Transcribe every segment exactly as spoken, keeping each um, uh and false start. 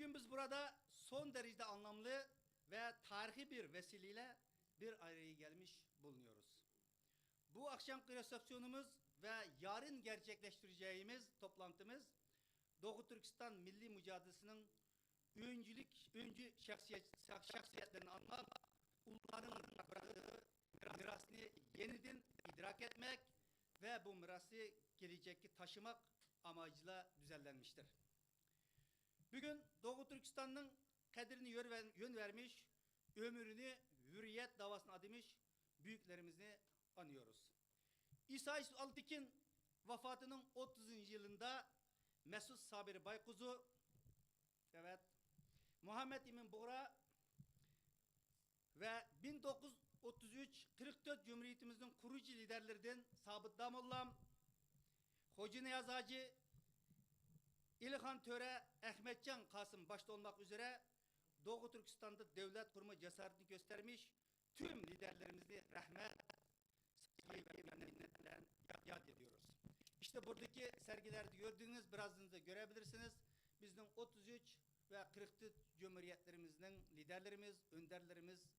Bugün biz burada son derece anlamlı ve tarihi bir vesileyle bir araya gelmiş bulunuyoruz. Bu akşamki resepsiyonumuz ve yarın gerçekleştireceğimiz toplantımız Doğu Türkistan Milli Mücadelesi'nin öncülük, öncü şahsiyet, şahsiyetlerini anmak, onların bıraktığı mirasını yeniden idrak etmek ve bu mirası gelecekte taşımak amacıyla düzenlenmiştir. Bugün Doğu Türkistan'ın kadrini yön ver- yön vermiş, ömrünü hürriyet davasına adamış büyüklerimizi anıyoruz. İsa Altekin vefatının otuzuncu yılında Mesut Sabir Baykuzu, evet, Muhammed Emin Buğra ve bin dokuz yüz otuz üç kırk dört Cumhuriyetimizin kurucu liderlerinden Sabit Damollam, Hoca Niyaz Hacı, İlhan Töre, Ahmetcan Kasım başta olmak üzere Doğu Türkistan'da devlet kurma cesaretini göstermiş tüm liderlerimizi rahmet, saygı ve minnet bilen yad ediyoruz. İşte buradaki sergilerde gördüğünüz, birazdan da görebilirsiniz. Bizning o'ttiz uch va qirq to'rt jumuriyatlarimizning liderlarimiz, önderlerimizden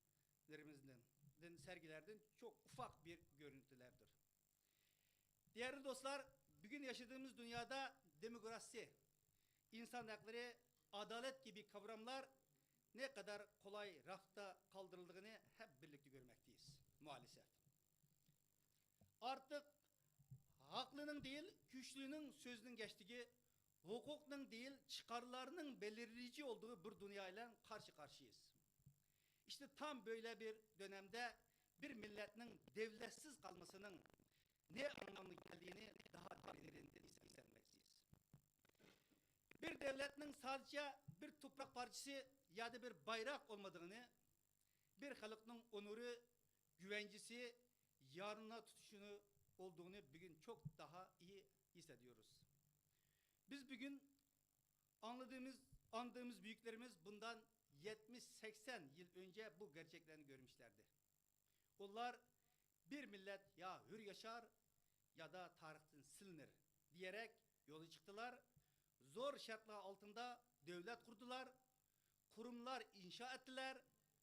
sergilerden çok ufak bir görüntülerdir. Değerli dostlar, bugün yaşadığımız dünyada demokrasi, insan hakları, adalet gibi kavramlar ne kadar kolay rafta kaldırıldığını hep birlikte görmekteyiz maalesef. Artık haklının değil, güçlünün sözünün geçtiği, hukukun değil, çıkarlarının belirleyici olduğu bir dünya ile karşı karşıyayız. İşte tam böyle bir dönemde bir milletin devletsiz kalmasının ne anlamına geldiğini daha derinden hissetmekteyiz. Bir devletin sadece bir toprak parçası ya da bir bayrak olmadığını, bir halkın onuru, güvencesi, yarına tutuşunu olduğunu bugün çok daha iyi hissediyoruz. Biz bugün anladığımız, andığımız büyüklerimiz bundan yetmiş seksen yıl önce bu gerçeklerini görmüşlerdi. Onlar bir millet ya hür yaşar ya da tarihten silinir diyerek yola çıktılar. Zor şartlar altında devlet kurdular, kurumlar inşa ettiler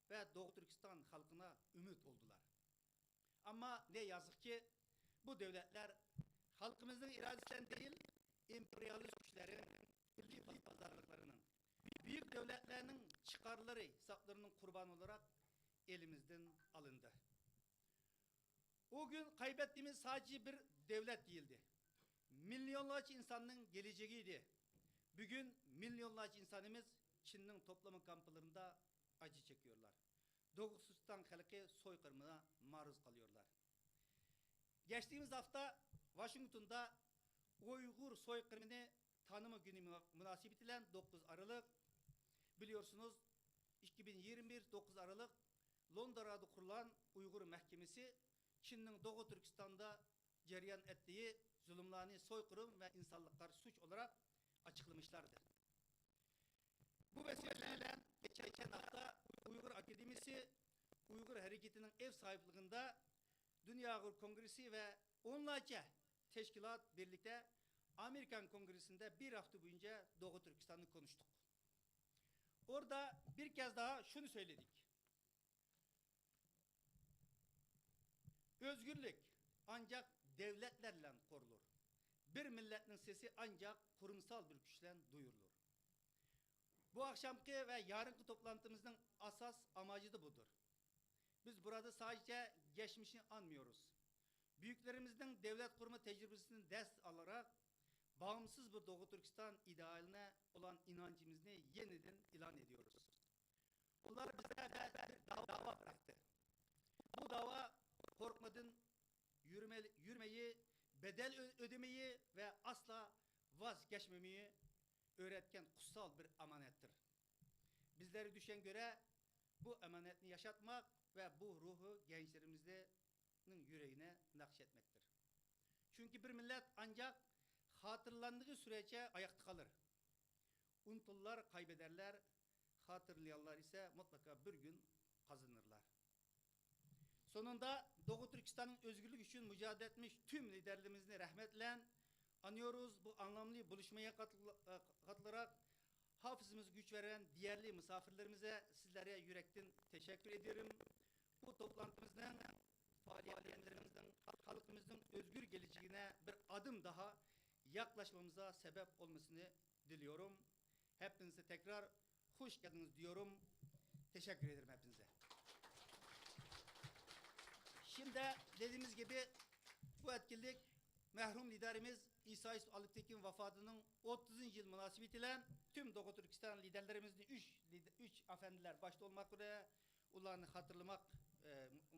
ve Doğu Türkistan halkına ümit oldular. Ama ne yazık ki bu devletler halkımızın iradesinden değil, emperyalist güçlerin kirli pazarlıklarının, büyük devletlerin çıkarları hesaplarının kurbanı olarak elimizden alındı. O gün kaybettiğimiz sadece bir devlet değildi. Milyonlarca insanın geleceğiydi. Bugün milyonlarca insanımız Çin'in toplama kamplarında acı çekiyorlar. Doğu Türkistan halkı soykırımına maruz kalıyorlar. Geçtiğimiz hafta Washington'da Uygur soykırımını tanıma günü münasebetiyle dokuz Aralık, biliyorsunuz, iki bin yirmi bir dokuz Aralık Londra'da kurulan Uygur Mahkemesi Çin'in Doğu Türkistan'da cereyan ettiği zulümlerini soykırım ve insanlıklar suç olarak açıklamışlardı. Bu vesileyle geçen hafta Uygur Akademisi Uygur Hareketi'nin ev sahipliğinde Dünya Uygur Kongresi ve onlarca teşkilat birlikte Amerikan Kongresi'nde bir hafta boyunca Doğu Türkistan'ı konuştuk. Orada bir kez daha şunu söyledik. Özgürlük ancak devletlerle korunur. Bir milletin sesi ancak kurumsal bir güçle duyurulur. Bu akşamki ve yarınki toplantımızın asas amacı da budur. Biz burada sadece geçmişi anmıyoruz. Büyüklerimizin devlet kurma tecrübesini ders alarak bağımsız bir Doğu Türkistan idealine olan inancımızı yeniden ilan ediyoruz. Onlar bize bir dava bıraktı. Bu dava korkmadan yürüme- yürümeyi, bedel ö- ödemeyi ve asla vazgeçmemeyi öğretken kutsal bir amanettir. Bizlere düşen görev bu amanetini yaşatmak ve bu ruhu gençlerimizin yüreğine nakşetmektir. Çünkü bir millet ancak hatırlandığı sürece ayakta kalır. Unuturlar, kaybederler, hatırlayanlar ise mutlaka bir gün kazanırlar. Sonunda Doğu Türkistan'ın özgürlük için mücadele etmiş tüm liderlerimizi rahmetle anıyoruz. Bu anlamlı buluşmaya katıl- e, katılarak Hafızımız güç veren değerli misafirlerimize sizlere yürekten teşekkür ederim. Bu toplantımızın, faaliyetlerimizin halkımızın özgür geleceğine bir adım daha yaklaşmamıza sebep olmasını diliyorum. Hepinize tekrar hoş geldiniz diyorum. Teşekkür ederim hepinize. Şimdi dediğimiz gibi bu etkinlik merhum liderimiz İsa Yusuf Alptekin vefatının otuzuncu yıl münasebetiyle tüm Doğu Türkistan liderlerimizin üç, lide- üç efendiler başta olmak üzere onların hatırlamak e,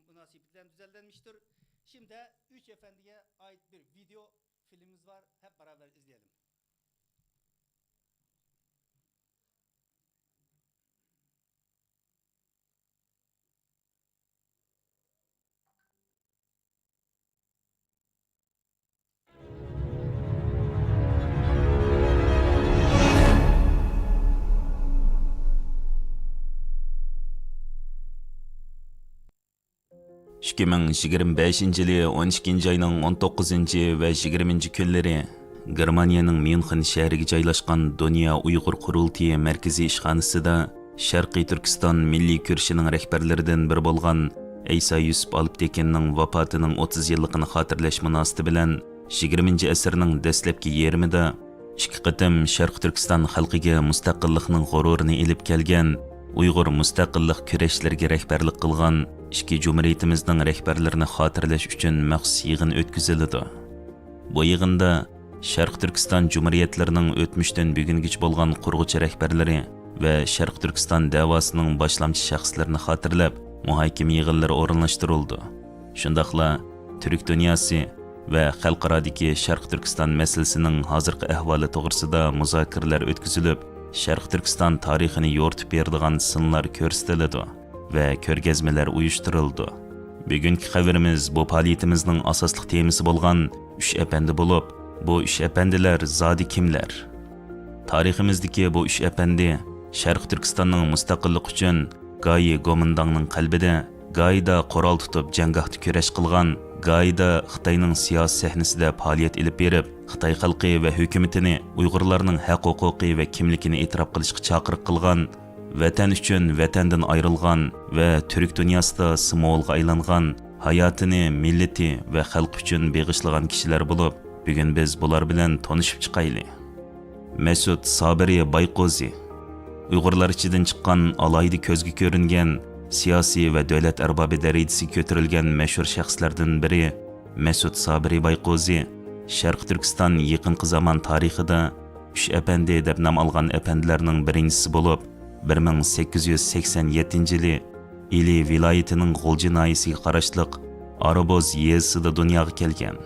münasebetiyle düzenlenmiştir. Şimdi üç efendiye ait bir video filmimiz var. Hep beraber izleyelim. ئىككى مىڭ يىگىرمە بەشىنچى يىلى ئون ئىككىنچى ئاينىڭ ئون توققۇزىنچى ۋە يىگىرمىنچى كۈنلىرى گېرمانىيەنىڭ ميۇنخېن شەھىرىگە جايلاشقان دۇنيا ئۇيغۇر قۇرۇلتىيى مەركىزىي ئىشخانىسىدا شەرقىي تۈركىستان مىللىي كۈرىشىنىڭ رەھبەرلىرىدىن بىرى بولغان ئەيسا يۈسۈپ ئالپتېكىننىڭ ۋاپاتىنىڭ ئوتتۇز يىللىقىنى خاتىرىلەش مۇناسىۋىتى بىلەن يىگىرمىنچى ئەسىرنىڭ دەسلەپكى يېرىمىدا ئىككى قېتىم شەرقىي تۈركىستان خەلقىگە مۇستەقىللىقنىڭ غۇرۇرىنى ئېلىپ كەلگەن، ئۇيغۇر مۇستەقىللىق كۈرەشلىرىگە رەھبەرلىك قىلغان ئىككى جۇمھۇرىيىتىمىزنىڭ رەھبەرلىرىنى خاتىرىلەش ئۈچۈن مەخسۇس يىغىن ئۆتكۈزۈلىدۇ. بۇ يىغىندا شەرقىي تۈركىستان جۇمھۇرىيەتلىرىنىڭ ئۆتمۈشتىن بۈگۈنگىچە بولغان قۇرغۇچى رەھبەرلىرى ۋە شەرقىي تۈركىستان دەۋاسىنىڭ باشلامچى شەخسلىرىنى خاتىرىلەپ، مۇھاكىمە يىغىنلىرى ئورۇنلاشتۇرۇلىدۇ. شۇنداقلا تۈرك دۇنياسى ۋە خەلقئارادىكى شەرقىي تۈركىستان مەسىلىسىنىڭ ھازىرقى ئەھۋالى توغرىسىدا مۇزاكىرىلەر ئۆتكۈزۈلۈپ، شەرقىي تۈركىستان تارىخىنى يورۇتۇپ بېرىدىغان سىنلار كۆرسىتىلىدۇ ۋە كۆرگەزمىلەر ئۇيۇشتۇرۇلىدۇ. بۈگۈنكى خەۋىرىمىز بۇ پائالىيىتىمىزنىڭ ئاساسلىق تېمىسى بولغان ئۈچ ئەپەندى بولۇپ، بۇ ئۈچ ئەپەندىلەر زادى كىملەر؟ تارىخىمىزدىكى بۇ ئۈچ ئەپەندى شەرقىي تۈركىستاننىڭ مۇستەقىللىقى ئۈچۈن گايى گومىنداڭنىڭ قەلبىدە، گايىدا قورال تۇتۇپ جەڭگاھتا كۈرەش قىلغان، گايىدا خىتاينىڭ سىياسىي سەھنىسىدە پائالىيەت ئېلىپ بېرىپ، خىتاي خەلقى ۋە ھۆكۈمىتىنى ئۇيغۇرلارنىڭ ھەق-ھوقۇقى ۋە كىملىكىنى ئېتىراپ قىلىشقا چاقىرىق قىلغان، ۋەتەن ئۈچۈن ۋەتەندىن ئايرىلغان ۋە تۈرك دۇنياسىدا سىمۋولغا ئايلانغان، ھاياتىنى مىللىتى ۋە خەلقى ئۈچۈن بېغىشلىغان كىشىلەر بولۇپ، بۈگۈن بىز بۇلار بىلەن تونۇشۇپ چىقايلى. مەسۇت سابىرى بايقوزى. ئۇيغۇرلار ئىچىدىن چىققان ئالاھىدە كۆزگە كۆرۈنگەن سىياسىي ۋە دۆلەت ئەربابى دەرىجىسىگە كۆتۈرۈلگەن مەشھۇر شەخسلەردىن بىرى مەسۇت سابىرى بايقوزى شەرقىي تۈركىستان يېقىنقى زامان تارىخىدا ئۈچ ئەپەندى دەپ نام ئالغان ئەپەندىلەرنىڭ بىرىنچىسى بولۇپ، بىر مىڭ سەككىز يۈز سەكسەن يەتتىنچى يىلى ئىلى ۋىلايىتىنىڭ غۇلجا ناھىيەسىگە قاراشلىق ئارابوز يېزىسىدا دۇنياغا كەلگەن.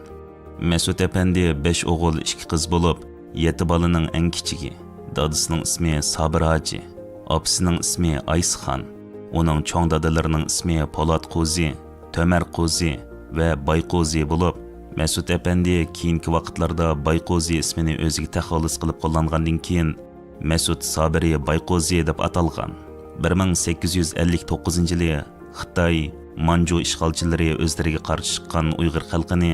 مەسۇت ئەپەندى بەش ئوغۇل، ئىككى قىز بولۇپ، يەتتە بالىنىڭ ئەڭ كىچىكى. دادىسىنىڭ ئىسمى سابىر ھاجى، ئاپىسىنىڭ ئىسمى ئايسىخان، ئۇنىڭ چوڭ دادىلىرىنىڭ ئىسمى پولات قوزى، تۆمەر قوزى ۋە باي قوزى بولۇپ، مەسۇت ئەپەندى كېيىنكى ۋاقىتلاردا باي قوزى ئىسمىنى ئۆزىگە تەخەللۇس قىلىپ قوللانغاندىن كېيىن، مەسۇت سابىرى بايقوزى دەپ ئاتالغان. بىر مىڭ سەككىز يۈز ئەللىك توققۇزىنچى يىلى خىتاي، مانجۇ ئىشغالچىلىرى ئۆزلىرىگە قارشى چىققان ئۇيغۇر خەلقىنى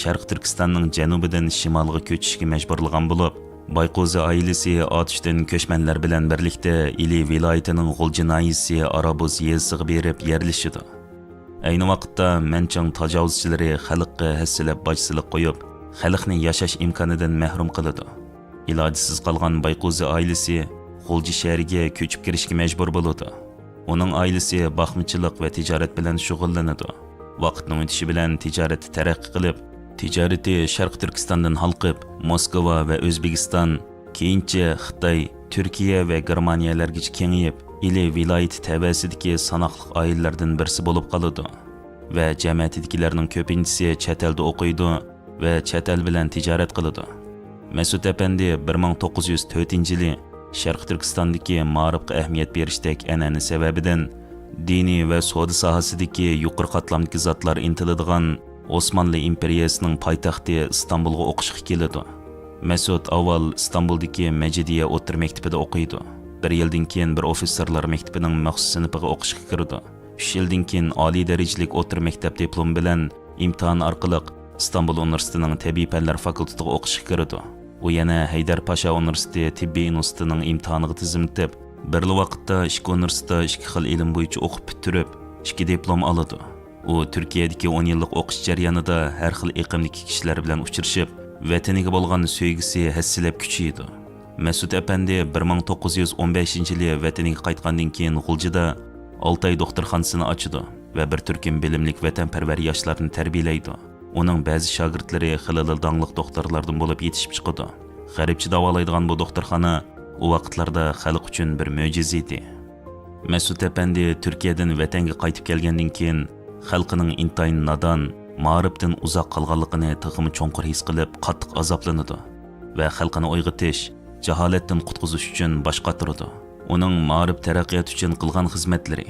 شەرقىي تۈركىستاننىڭ جەنۇبىدىن شىمالغا كۆچۈشكە مەجبۇرلىغان بولۇپ، بايقوزى ئائىلىسى ئاتۇشتىن كۆچمەنلەر بىلەن بىرلىكتە ئىلى ۋىلايىتىنىڭ غۇلجا ناھىيەسى ئارابوز يېزىسىغا بېرىپ يەرلىشىدۇ. ئەينى ۋاقىتتا مەنچىڭ تاجاۋۇزچىلىرى خەلققە ھەسسىلەپ باج سېلىق قويۇپ، خەلقنى ياشاش ئىمكانىدىن مەھرۇم قىلىدۇ. ئىلاجىسىز قالغان بايقوزى ئائىلىسى غۇلجا شەھىرىگە كۆچۈپ كىرىشكە مەجبۇر بولىدۇ. ئۇنىڭ ئائىلىسى باقمىچىلىق ۋە تىجارەت بىلەن شۇغۇللىنىدۇ. ۋاقىتنىڭ ئۆتۈشى بىلەن تىجارىتى تەرەققىي قىلىپ، تىجارىتى شەرقىي تۈركىستاندىن ھالقىپ، موسكۋا ۋە ئۆزبېكىستان، كېيىنچە خىتاي، تۈركىيە ۋە گېرمانىيەلەرگىچە كېڭىيىپ، ئىلى ۋىلايىتى تەۋەسىدىكى ساناقلىق ئائىلىلەردىن بىرسى بولۇپ قالىدۇ ۋە جەمەتىدىكىلەرنىڭ كۆپىنچىسى چەت ئەلدە ئوقۇيدۇ ۋە چەت ئەل بىلەن تىجارەت قىلىدۇ. مەسۇت ئەپەندى بىر مىڭ توققۇز يۈز تۆتىنچى يىلى شەرقىي تۈركىستاندىكى مائارىپقا ئەھمىيەت بېرىشتەك ئەنئەنە سەۋەبىدىن، دىنىي ۋە سودا ساھەسىدىكى يۇقىرى قاتلامدىكى زاتلار ئىنتىلىدىغان ئوسمانلى ئىمپېرىيەسىنىڭ پايتەختى ئىستانبۇلغا ئوقۇشقا كېلىدۇ. مەسۇت ئاۋۋال ئىستانبۇلدىكى مەجىدىيە ئوتتۇرا مەكتىپىدە ئوقۇيدۇ. بىر يىلدىن كېيىن بىر ئوفىتسېرلار مەكتىپىنىڭ مەخسۇس سىنىپىغا ئوقۇشقا كىرىدۇ. ئۈچ يىلدىن كېيىن ئالىي دەرىجىلىك ئوتتۇرا مەكتەپ دىپلومى بىلەن ئىمتىھان ئارقىلىق ئىستانبۇل ئۇنىۋېرسىتېتىنىڭ تەبىئىي پەنلەر فاكۇلتېتىغا ئوقۇشقا كىرىدۇ. ئۇ يەنە ھەيدەر پاشا ئۇنىۋېرسىتېتى تېببىي ئىنستىتۇتىنىڭ ئىمتىھانىغا تىزىملىتىپ، بىرلا ۋاقىتتا ئىككى ئۇنىۋېرسىتېتتا ئىككى خىل ئىلىم بويىچە ئوقۇپ پۈتتۈرۈپ، ئىككى دىپلوم ئالىدۇ. ئۇ تۈركىيەدىكى ئون يىللىق ئوقۇش جەريانىدا ھەر خىل ئېقىمدىكى كىشىلەر بىلەن ئۇچرىشىپ، ۋەتىنىگە بولغان سۆيگۈسى ھەسسىلەپ كۈچىيىدۇ. مەسۇت ئەپەندى بىر مىڭ توققۇز يۈز ئون بەشىنچى يىلى ۋەتىنىگە قايتقاندىن كېيىن، غۇلجىدا ئالتاي دوختۇرخانىسىنى ئاچىدۇ ۋە بىر تۈركۈم بىلىملىك ۋەتەنپەرۋەر ياشلارنى تەربىيەلەيدۇ. ئۇنىڭ بەزى شاگىرتلىرى خېلىلا داڭلىق دوختۇرلاردىن بولۇپ يېتىشىپ چىقىدۇ. غەربچە داۋالايدىغان بۇ دوختۇرخانا ئۇ ۋاقىتلاردا خەلق ئۈچۈن بىر مۆجىزە ئىدى. مەسۇت ئەپەندى تۈركىيەدىن ۋەتەنگە قايتىپ كەلگەندىن كېيىن، خەلقىنىڭ ئىنتايىن نادان، مائارىپتىن ئۇزاق قالغانلىقىنى تېخىمۇ چوڭقۇر ھېس قىلىپ، قاتتىق ئازابلىنىدۇ ۋە خەلقىنى ئويغىتىش، جاھالەتتىن قۇتقۇزۇش ئۈچۈن باش قاتۇرىدۇ. ئۇنىڭ مائارىپ تەرەققىياتى ئۈچۈن قىلغان خىزمەتلىرى.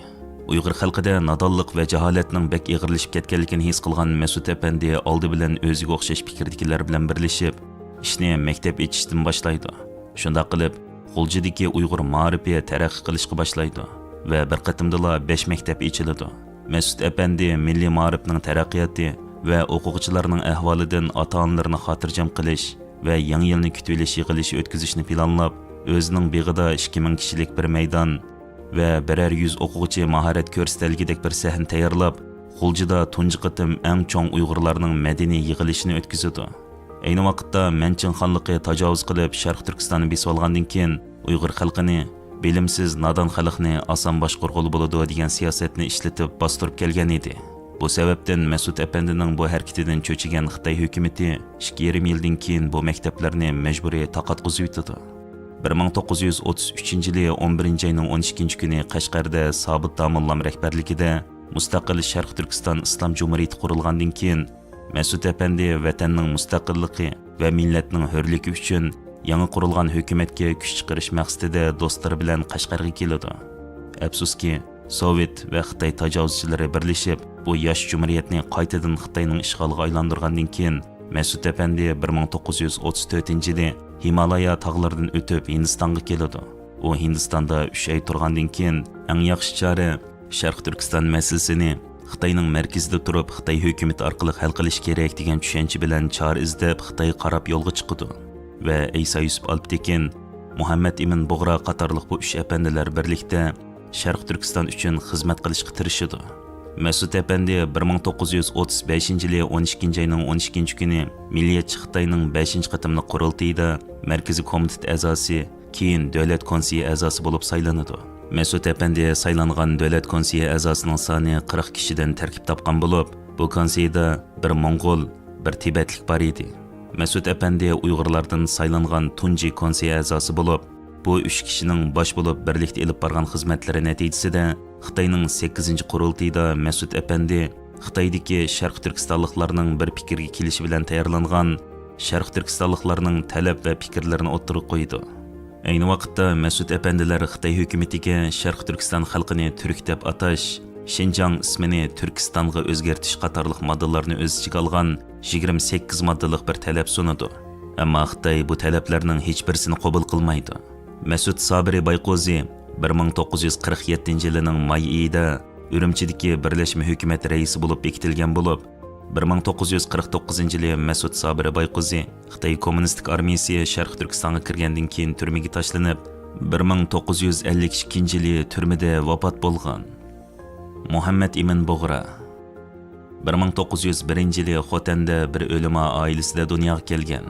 ئۇيغۇر خەلقىدە نادانلىق ۋە جاھالەتنىڭ بەك ئېغىرلىشىپ كەتكەنلىكىنى ھېس قىلغان مەسۇت ئەپەندى ئالدى بىلەن ئۆزىگە ئوخشاش پىكىردىكىلەر بىلەن بىرلىشىپ، ئىشنى مەكتەپ ئېچىشتىن باشلايدۇ. شۇنداق قىلىپ، غۇلجىدىكى ئۇيغۇر مائارىپى تەرەققىي قىلىشقا باشلايدۇ ۋە بىر قېتىمدىلا بەش مەكتەپ ئېچىلىدۇ. مەسۇت ئەپەندى مىللىي مائارىپنىڭ تەرەققىياتى ۋە ئوقۇغۇچىلارنىڭ ئەھۋالىدىن ئاتا-ئانىلىرىنى خاتىرجەم قىلىش ۋە يېڭى يىلنى كۈتۈۋېلىش يىغىلىشى ئۆتكۈزۈشنى پىلانلاپ، ئۆزىنىڭ بېغىدا ئىككى مىڭ كىشىلىك بىر مەيدان ۋە بىرەر يۈز ئوقۇغۇچى ماھارەت كۆرسىتەلىگۈدەك بىر سەھنە تەييارلاپ، غۇلجىدا تۇنجى قېتىم ئەڭ چوڭ ئۇيغۇرلارنىڭ مەدەنىي يىغىلىشىنى ئۆتكۈزىدۇ. ئەينى ۋاقىتتا مەنچىڭ خانلىقى تاجاۋۇز قىلىپ، شەرقىي تۈركىستاننى بېسىۋالغاندىن كېيىن، ئۇيغۇر خەلقىنى «بىلىمسىز، نادان خەلقنى ئاسان باشقۇرغىلى بولىدۇ» دېگەن سىياسەتنى ئىشلىتىپ باستۇرۇپ كەلگەن ئىدى. بۇ سەۋەبتىن مەسۇت ئەپەندىنىڭ بۇ ھەرىكىتىدىن چۆچۈگەن خىتاي ھۆكۈمىتى ئىككى يېرىم يىلدىن كېيىن بۇ مەكتەپلەرنى مەجبۇرىي تاقاتقۇزۇۋېتىدۇ. بىر مىڭ توققۇز يۈز ئوتتۇز ئۈچىنچى يىلى ئون بىرىنچى ئاينىڭ ئون ئىككىنچى كۈنى قەشقەردە سابىت داموللام رەھبەرلىكىدە مۇستەقىل شەرقىي تۈركىستان ئىسلام جۇمھۇرىيىتى قۇرۇلغاندىن كېيىن، مەسۇت ئەپەندى ۋەتەننىڭ مۇستەقىللىقى ۋە مىللەتنىڭ ھۆرلۈكى ئۈچۈن يېڭى قۇرۇلغان ھۆكۈمەتكە كۈچ چىقىرىش مەقسىتىدە دوستلىرى بىلەن قەشقەرگە كېلىدۇ. ئەپسۇسكى، سوۋېت ۋە خىتاي تاجاۋۇزچىلىرى بىرلىشىپ، بۇ ياش جۇمھۇرىيەتنى قايتىدىن خىتاينىڭ ئىشغالىغا ئايلاندۇرغاندىن كېيىن، مەسۇت ئەپەندى بىر مىڭ توققۇز يۈز ئوتتۇز تۆتىنچى يىلى ھىمالايا تاغلىرىدىن ئۆتۈپ ھىندىستانغا كېلىدۇ. ئۇ ھىندىستاندا ئۈچ ئاي تۇرغاندىن كېيىن، ئەڭ ياخشى چارە شەرقىي تۈركىستان مەسىلىسىنى خىتاينىڭ مەركىزىدە تۇرۇپ، خىتاي ھۆكۈمىتى ئارقىلىق ھەل قىلىش كېرەك دېگەن چۈشەنچە بىلەن چارە ئىزدەپ، خىتايغا قاراپ يولغا چىقىدۇ ۋە ئەيسا يۈسۈپ ئالپتېكىن، مۇھەممەد ئىمىن بۇغرا قاتارلىق بۇ ئۈچ ئەپەندىلەر بىرلىكتە شەرقىي تۈركىستان ئۈچۈن خىزمەت قىلىشقا تىرىشىدۇ. مەسۇت ئەپەندى بىر مىڭ توققۇز يۈز ئوتتۇز بەشىنچى يىلى ئون ئىككىنچى ئاينىڭ ئون ئىككىنچى كۈنى مىللىيەتچى خىتاينىڭ بەشىنچى قېتىملىق قۇرۇلتىيىدا مەركىزىي كومىتېت ئەزاسى، كېيىن دۆلەت كونسېيى ئەزاسى بولۇپ سايلىنىدۇ. مەسۇت ئەپەندى سايلانغان دۆلەت كونسېيى ئەزاسىنىڭ سانى قىرىق كىشىدىن تەركىب تاپقان بولۇپ، بۇ كونسېيدا بىر موڭغۇل، بىر تىبەتلىك بار ئىدى. مەسۇت ئەپەندى ئۇيغۇرلاردىن سايلانغان تۇنجى كونسېي ئەزاسى بولۇپ، بۇ ئۈچ كىشىنىڭ باش بولۇپ بىرلىكتە ئېلىپ بارغان خىزمەتلىرى نەتىجىسىدە خىتاينىڭ سەككىزىنچى قۇرۇلتىيىدا مەسۇت ئەپەندى خىتايدىكى شەرقىي تۈركىستانلىقلارنىڭ بىر پىكىرگە كېلىشى بىلەن تەييارلانغان شەرقىي تۈركىستانلىقلارنىڭ تەلەپ ۋە پىكىرلىرىنى ئوتتۇرىغا قويىدۇ. ئەينى ۋاقىتتا مەسۇت ئەپەندىلەر خىتاي ھۆكۈمىتىگە شەرقىي تۈركىستان خەلقىنى تۈرك دەپ ئاتاش، شىنجاڭ ئىسمىنى تۈركىستانغا ئۆزگەرتىش قاتارلىق ماددىلارنى ئۆز ئىچىگە ئالغان يىگىرمە سەككىز ماددىلىق بىر تەلەپ سۇنىدۇ. ئەمما خىتاي بۇ تەلەپلەرنىڭ ھېچبىرسىنى قوبۇل قىلمايدۇ. مەسۇت سابىرى بايقوزى بىر مىڭ توققۇز يۈز قىرىق يەتتىنچى يىلىنىڭ ماي ئېيىدا ئۈرۈمچىدىكى بىرلەشمە ھۆكۈمەت رەئىسى بولۇپ بېكىتىلگەن بولۇپ، بىر مىڭ توققۇز يۈز قىرىق توققۇزىنچى يىلى مەسۇت سابىرى بايقوزى خىتاي كوممۇنىستىك ئارمىيىسى شەرقىي تۈركىستانغا كىرگەندىن كېيىن تۈرمىگە تاشلىنىپ، بىر مىڭ توققۇز يۈز ئەللىك ئىككىنچى يىلى تۈرمىدە ۋاپات بولغان. مۇھەممەد ئىمىن بۇغرا بىر مىڭ توققۇز يۈز بىرىنچى يىلى خوتەندە بىر ئۆلىما ئائىلىسىدە دۇنياغا كەلگەن.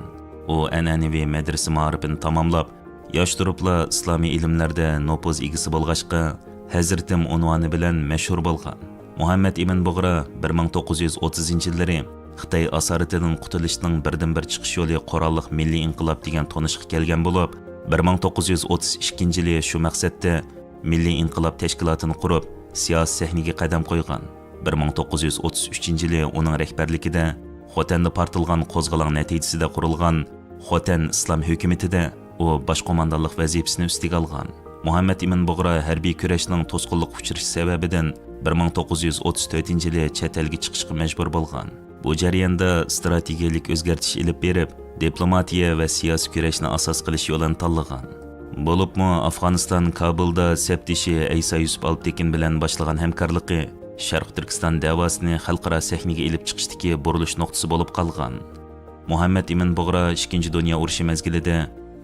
ئۇ ئەنئەنىۋى مەدرىسە مائارىپىنى تاماملاپ، ياش تۇرۇپلا ئىسلامىي ئىلىملەردە نوپۇز ئىگىسى بولغاچقا، ھەزرىتىم ئۇنۋانى بىلەن مەشھۇر بولغان. مۇھەممەد ئىمىن بۇغرا بىر مىڭ توققۇز يۈز ئوتتۇزىنچى يىللىرى خىتاي ئاسارىتىدىن قۇتۇلۇشنىڭ بىردىنبىر چىقىش يولى قوراللىق مىللىي ئىنقىلاب دېگەن تونۇشقا كەلگەن بولۇپ، بىر مىڭ توققۇز يۈز ئوتتۇز ئىككىنچى يىلى شۇ مەقسەتتە مىللىي ئىنقىلاب تەشكىلاتىنى قۇرۇپ، سىياسىي سەھنىگە قەدەم قويغان. بىر مىڭ توققۇز يۈز ئوتتۇز ئۈچىنچى يىلى ئۇنىڭ رەھبەرلىكىدە خوتەندە پارتلىغان قوزغىلاڭ نەتىجىسىدە قۇرۇلغان خوتەن ئىسلام ھۆكۈمىتىدە ئۇ باش قوماندانلىق ۋەزىپىسىنى ئۈستىگە ئالغان. مۇھەممەد ئىمىن بۇغرا ھەربىي كۈرەشنىڭ توسقۇنلۇققا ئۇچرىشى سەۋەبىدىن بىر مىڭ توققۇز يۈز ئوتتۇز تۆتىنچى يىلى چەت ئەلگە چىقىشقا مەجبۇر بولغان. بۇ جەرياندا ئىستراتېگىيەلىك ئۆزگەرتىش ئېلىپ بېرىپ، دىپلوماتىيە ۋە سىياسىي كۈرەشنى ئاساس قىلىش يولىنى تاللىغان. بولۇپمۇ ئافغانىستان كابۇلدا سەپدىشى ئەيسا يۈسۈپ ئالپتېكىن بىلەن باشلىغان ھەمكارلىقى شەرقىي تۈركىستان دەۋاسىنى خەلقئارا سەھنىگە ئېلىپ چىقىشتىكى بۇرۇلۇش نۇقتىسى بولۇپ قالغان. مۇھەممەد ئىمىن بۇغرا ئىككىنچى دۇنيا ئۇرۇشى مەزگىلىدە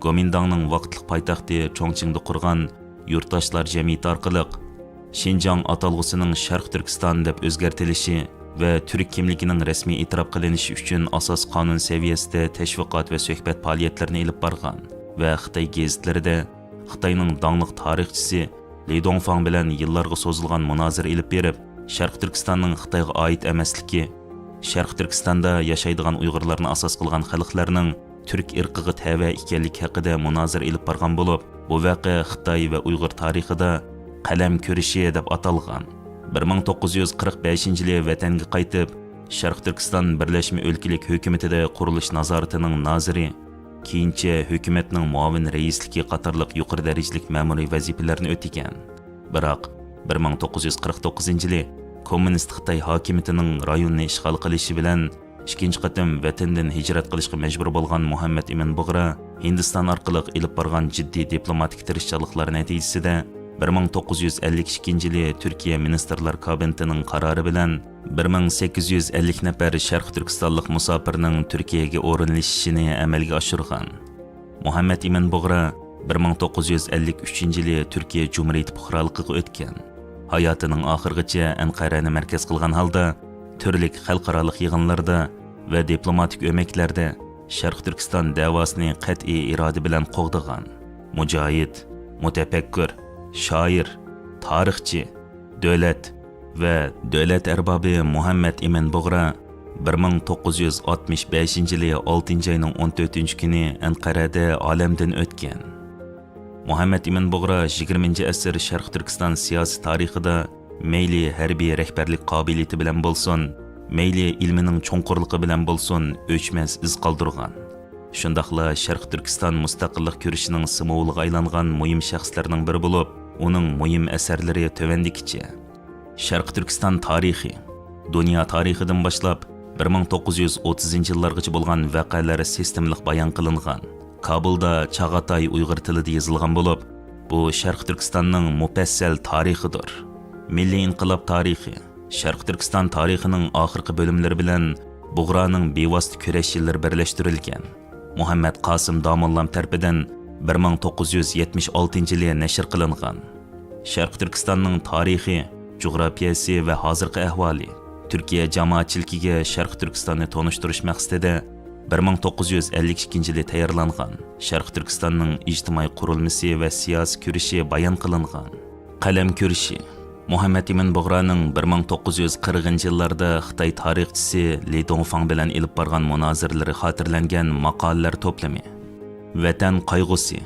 گومىنداڭنىڭ ۋاقىتلىق پايتەختى چۇڭچىڭدا قۇرغان يۇرتداشلار جەمئىيىتى ئارقىلىق شىنجاڭ ئاتالغۇسىنىڭ شەرقىي تۈركىستان دەپ ئۆزگەرتىلىشى ۋە تۈرك كىملىكىنىڭ رەسمىي ئېتىراپ قىلىنىشى ئۈچۈن ئاساسىي قانۇن سەۋىيەسىدە تەشۋىقات ۋە سۆھبەت پائالىيەتلىرىنى ئېلىپ بارغان ۋە خىتاي گېزىتلىرىدە خىتاينىڭ داڭلىق تارىخچىسى لى دۇڭفاڭ بىلەن يىللارغا سوزۇلغان مۇنازىرە ئېلىپ بېرىپ، شەرقىي تۈركىستاننىڭ خىتايغا ئائىت ئەمەسلىكى، شەرقىي تۈركىستاندا ياشايدىغان ئۇيغۇرلارنى ئاساس قىلغان خەلقلەرنىڭ تۈرك ئىرقىغا تەۋە ئىكەنلىكى ھەققىدە مۇنازىرە ئېلىپ بارغان بولۇپ، بۇ ۋەقە خىتاي ۋە ئۇيغۇر تارىخىدا قەلەم كۈرىشى دەپ ئاتالغان. بىر مىڭ توققۇز يۈز قىرىق بەشىنچى يىلى ۋەتەنگە قايتىپ، شەرقىي تۈركىستان بىرلەشمە ئۆلكىلىك ھۆكۈمىتىدە قۇرۇلۇش نازارىتىنىڭ نازىرى، كېيىنچە ھۆكۈمەتنىڭ مۇئاۋىن رەئىسلىكى قاتارلىق يۇقىرى دەرىجىلىك مەمۇرىي ۋەزىپىلەرنى ئۆتىگەن. بىراق، بىر مىڭ توققۇز يۈز قىرىق توققۇزىنچى يىلى كوممۇنىست خىتاي ھاكىمىيىتىنىڭ رايوننى ئىشغال قىلىشى بىلەن ئىككىنچى قېتىم ۋەتەندىن ھىجرەت قىلىشقا مەجبۇر بولغان مۇھەممەد ئىمىن بۇغرا ھىندىستان ئارقىلىق ئېلىپ بارغان جىددىي دىپلوماتىك تىرىشچانلىقلار نەتىجىسىدە، بىر مىڭ توققۇز يۈز ئەللىك ئىككىنچى يىلى تۈركىيە مىنىستىرلار كابىنېتىنىڭ قارارى بىلەن بىر مىڭ سەككىز يۈز ئەللىك نەپەر شەرقىي تۈركىستانلىق مۇساپىرنىڭ تۈركىيەگە ئورۇنلىشىشىنى ئەمەلگە ئاشۇرغان. مۇھەممەد ئىمىن بۇغرا بىر مىڭ توققۇز يۈز ئەللىك ئۈچىنچى يىلى تۈركىيە جۇمھۇرىيىتى پۇقرالىقىغا ئۆتكەن. ھاياتىنىڭ ئاخىرىغىچە ئەنقەرەنى مەركەز قىلغان ھالدا تۈرلۈك خەلقئارالىق يىغىنلاردا ۋە دىپلوماتىك ئۆمەكلەردە شەرقىي تۈركىستان دەۋاسىنى قەتئىي ئىرادە بىلەن قوغدىغان. مۇجاھىد، مۇتەپەككۇر، شائىر، تارىخچى، دۆلەت ۋە دۆلەت ئەربابى مۇھەممەد ئىمىن بۇغرا بىر مىڭ توققۇز يۈز ئاتمىش بەشىنچى يىلى ئالتىنچى ئاينىڭ ئون تۆتىنچى كۈنى ئەنقەرەدە ئالەمدىن ئۆتكەن. مۇھەممەد ئىمىن بۇغرا يىگىرمىنچى ئەسىر شەرقىي تۈركىستان سىياسىي تارىخىدا مەيلى ھەربىي رەھبەرلىك قابىلىيىتى بىلەن بولسۇن، مەيلى ئىلمىنىڭ چوڭقۇرلۇقى بىلەن بولسۇن، ئۆچمەس ئىز قالدۇرغان. شۇنداقلا شەرقىي تۈركىستان مۇستەقىللىق كۈرىشىنىڭ سىمۋولىغا ئايلانغان مۇھىم شەخسلەرنىڭ بىرى بولۇپ، ئۇنىڭ مۇھىم ئەسەرلىرى تۆۋەندىكىچە. شەرقىي تۈركىستان تارىخى. دۇنيا تارىخىدىن باشلاپ، بىر مىڭ توققۇز يۈز ئوتتۇزىنچى يىللارغىچە بولغان ۋەقەلەر سىستېمىلىق بايان قىلىنغان. كابۇلدا چاغاتاي ئۇيغۇر تىلىدا يېزىلغان بولۇپ، بۇ شەرقىي تۈركىستاننىڭ مۇپەسسەل تارىخىدۇر. مىللىي ئىنقىلاب تارىخى. شەرقىي تۈركىستان تارىخىنىڭ ئاخىرقى بۆلۈملىرى بىلەن بۇغرانىڭ بىۋاسىتە كۈرەش يىللىرى بىرلەشتۈرۈلگەن. مۇھەممەد قاسىم داموللام تەرىپىدىن بىر مىڭ توققۇز يۈز يەتمىش ئالتىنچى يىلى نەشر قىلىنغان. شەرقىي تۈركىستاننىڭ تارىخى، جۇغراپىيەسى ۋە ھازىرقى ئەھۋالى، تۈركىيە جامائەتچىلىكىگە شەرقىي تۈركىستاننى تونۇشتۇرۇش مەقسىتىدە بىر مىڭ توققۇز يۈز ئەللىك ئىككىنچى يىلى تەييارلانغان شەرقىي تۈركىستاننىڭ ئىجتىمائىي قۇرۇلمىسى ۋە سىياسىي كۈرىشى بايان قىلىنغان. قەلەم كۈرىشى. مۇھەممەد ئىمىن بۇغرانىڭ بىر مىڭ توققۇز يۈز قىرىقىنچى يىللاردا خىتاي تارىخچىسى لى دۇڭفاڭ بىلەن ئېلىپ بارغان مۇنازىرىلىرى خاتىرىلەنگەن ماقالىلەر توپلىمى. ۋەتەن قايغۇسى.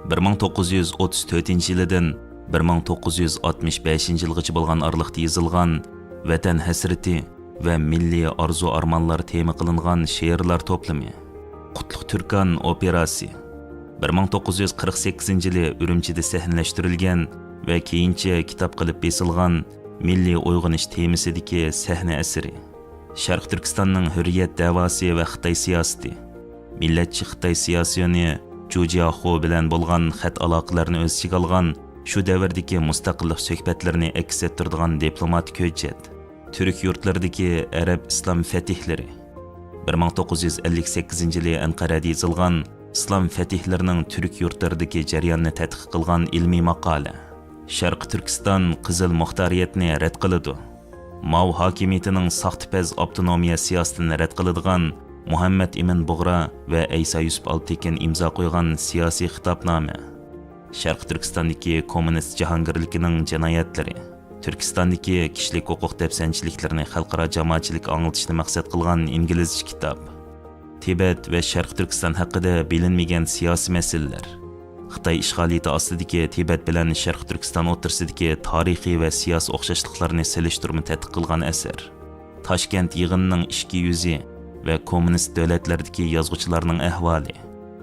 بىر مىڭ توققۇز يۈز ئوتتۇز تۆتىنچى يىلىدىن بىر مىڭ توققۇز يۈز ئاتمىش بەشىنچى يىلغىچە بولغان ئارىلىقتا يېزىلغان ۋەتەن ھەسرىتى ۋە مىللىي ئارزۇ-ئارمانلار تېما قىلىنغان شېئىرلار توپلىمى. قۇتلۇق تۈركان ئوپېراسى. بىر مىڭ توققۇز يۈز قىرىق سەككىزىنچى يىلى ئۈرۈمچىدە سەھنىلەشتۈرۈلگەن ۋە كېيىنچە كىتاب قىلىپ بېسىلغان مىللىي ئويغىنىش تېمىسىدىكى سەھنە ئەسىرى. شەرقىي تۈركىستاننىڭ ھۆرىيەت دەۋاسى ۋە خىتاي سىياسىتى. مىللەتچى خىتاي سىياسىيونى جۇ جياخۇ بىلەن بولغان خەت ئالاقىلىرىنى ئۆز ئىچىگە ئالغان شۇ دەۋردىكى مۇستەقىللىق سۆھبەتلىرىنى ئەكس ئەتتۈرىدىغان دىپلوماتىك ھۆججەت. تۈرك يۇرتلىرىدىكى ئەرەب ئىسلام فەتىھلىرى. بىر مىڭ توققۇز يۈز ئەللىك سەككىزىنچى يىلى ئەنقەرەدە يېزىلغان ئىسلام فەتىھلىرىنىڭ تۈرك يۇرتلىرىدىكى جەريانىنى تەتقىق قىلغان ئىلمىي ماقالە. شەرقىي تۈركىستان قىزىل مۇختارىيەتنى رەت قىلىدۇ. ماۋ ھاكىمىيىتىنىڭ ساختىپەز ئاپتونومىيە سىياسىتىنى رەت قىلىدىغان مۇھەممەد ئىمىن بۇغرا ۋە ئەيسا يۈسۈپ ئالپتېكىن ئىمزا قويغان سىياسىي خىتابنامە. شەرقىي تۈركىستاندىكى كوممۇنىست جاھانگىرلىكىنىڭ جىنايەتلىرى. تۈركىستاندىكى كىشىلىك ھوقۇق دەپسەندىچىلىكلىرىنى خەلقئارا جامائەتچىلىككە ئاڭلىتىشنى مەقسەت قىلغان ئىنگلىزچە كىتاب. تىبەت ۋە شەرقىي تۈركىستان ھەققىدە بىلىنمىگەن سىياسىي مەسىلىلەر. خىتاي ئىشغالىيىتى ئاستىدىكى تىبەت بىلەن شەرقىي تۈركىستان ئوتتۇرىسىدىكى تارىخىي ۋە سىياسىي ئوخشاشلىقلارنى سېلىشتۇرما تەتقىق قىلغان ئەسەر. تاشكەنت يىغىنىنىڭ ئىچكى يۈزى ۋە كوممۇنىست دۆلەتلەردىكى يازغۇچىلارنىڭ ئەھۋالى.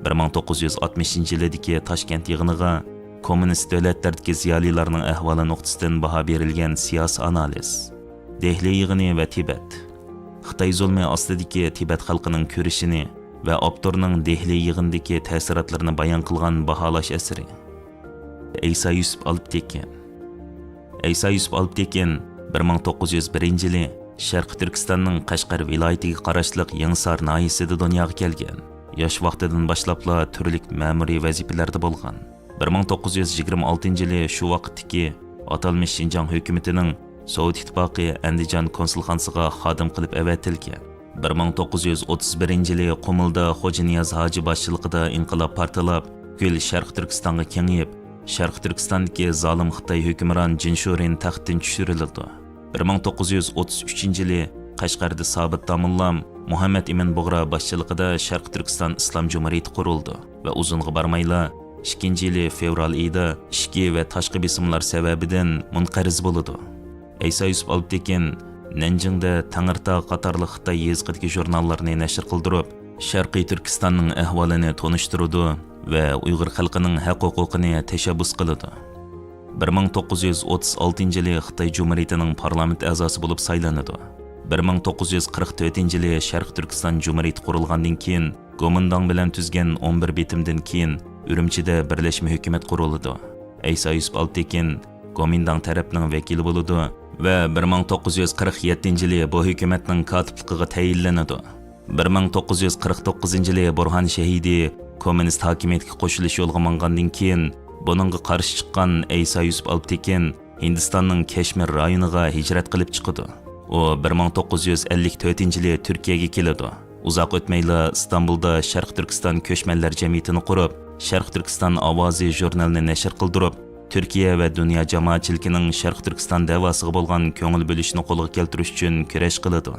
بىر مىڭ توققۇز يۈز ئاتمىشىنچى يىلىدىكى تاشكەنت يىغىنىغا كوممۇنىست دۆلەتلەردىكى زىيالىيلارنىڭ ئەھۋالى نۇقتىسىدىن باھا بېرىلگەن سىياسىي ئانالىز. دېھلى يىغىنى ۋە تىبەت. خىتاي زۇلمى ئاستىدىكى تىبەت خەلقىنىڭ كۈرىشىنى ۋە ئاپتورنىڭ دېھلى يىغىنىدىكى تەسىراتلىرىنى بايان قىلغان باھالاش ئەسىرى. ئەيسا يۈسۈپ ئالپتېكىن. ئەيسا يۈسۈپ ئالپتېكىن بىر مىڭ توققۇز يۈز بىرىنچى يىلى شەرقىي تۈركىستاننىڭ قەشقەر ۋىلايىتىگە قاراشلىق يېڭىسار ناھىيەسىدە دۇنياغا كەلگەن. ياش ۋاقتىدىن باشلاپلا تۈرلۈك مەمۇرىي ۋەزىپىلەردە بولغان. بىر مىڭ توققۇز يۈز يىگىرمە ئالتىنچى يىلى شۇ ۋاقىتتىكى ئاتالمىش شىنجاڭ ھۆكۈمىتىنىڭ سوۋېت ئىتتىپاقى ئەندىجان كونسۇلخانىسىغا خادىم قىلىپ ئەۋەتىلگەن. بىر مىڭ توققۇز يۈز ئوتتۇز بىرىنچى يىلى قۇمۇلدا خوجانىياز ھاجى باشچىلىقىدا ئىنقىلاب پارتلاپ، پۈتكۈل شەرقىي تۈركىستانغا كېڭىيىپ، شەرقىي تۈركىستاندىكى زالىم خىتاي ھۆكۈمران جىن شورىن تەختتىن چۈشۈرۈلىدۇ. بىر مىڭ توققۇز يۈز ئوتتۇز ئۈچىنچى يىلى قەشقەردە سابىت داموللام، مۇھەممەد ئىمىن بۇغرا باشچىلىقىدا شەرقىي تۈركىستان ئىسلام جۇمھۇرىيىتى قۇرۇلىدۇ ۋە ئۇزۇنغا بارمايلا، ئىككىنچى يىلى فېۋرال ئېيىدا ئىچكى ۋە تاشقى بېسىملار سەۋەبىدىن مۇنقەرز بولىدۇ. ئەيسا يۈسۈپ ئالپتېكىن نەنجىڭدە تەڭرىتاغ قاتارلىق خىتاي يېزىقىدىكى ژۇرناللارنى نەشر قىلدۇرۇپ، شەرقىي تۈركىستاننىڭ ئەھۋالىنى تونۇشتۇرىدۇ ۋە ئۇيغۇر خەلقىنىڭ ھەق-ھوقۇقىنى تەشەببۇس قىلىدۇ. بىر مىڭ توققۇز يۈز ئوتتۇز ئالتىنچى يىلى خىتاي جۇمھۇرىيىتىنىڭ پارلامېنت ئەزاسى بولۇپ سايلىنىدۇ. بىر مىڭ توققۇز يۈز قىرىق تۆتىنچى يىلى شەرقىي تۈركىستان جۇمھۇرىيىتى قۇرۇلغاندىن كېيىن، گومىنداڭ بىلەن تۈزگەن ئون بىر بېتىمدىن كېيىن ئۈرۈمچىدە بىرلەشمە ھۆكۈمەت قۇرۇلىدۇ. ئەيسا يۈسۈپ ئالپتېكىن گومىنداڭ تەرەپنىڭ ۋەكىلى بولىدۇ ۋە بىر مىڭ توققۇز يۈز قىرىق يەتتىنچى يىلى بۇ ھۆكۈمەتنىڭ كاتىپلىقىغا تەيىنلىنىدۇ. بىر مىڭ توققۇز يۈز قىرىق توققۇزىنچى يىلى بۇرھان شەھىدى كوممۇنىست ھاكىمىيەتكە قوشۇلۇش يولىغا ماڭغاندىن كېيىن، بۇنىڭغا قارشى چىققان ئەيسا يۈسۈپ ئالپتېكىن ھىندىستاننىڭ كەشمىر رايونىغا ھىجرەت قىلىپ چىقىدۇ. ئۇ بىر مىڭ توققۇز يۈز ئەللىك تۆتىنچى يىلى تۈركىيەگە كېلىدۇ. ئۇزاق ئۆتمەيلا ئىستانبۇلدا شەرقىي تۈركىستان كۆچمەنلەر جەمئىيىتىنى قۇرۇپ، شەرقىي تۈركىستان ئاۋازى ژۇرنىلىنى نەشر قىلدۇرۇپ، تۈركىيە ۋە دۇنيا جامائەتچىلىكىنىڭ شەرقىي تۈركىستان دەۋاسىغا بولغان كۆڭۈل بۆلۈشىنى قولغا كەلتۈرۈش ئۈچۈن كۈرەش قىلىدۇ.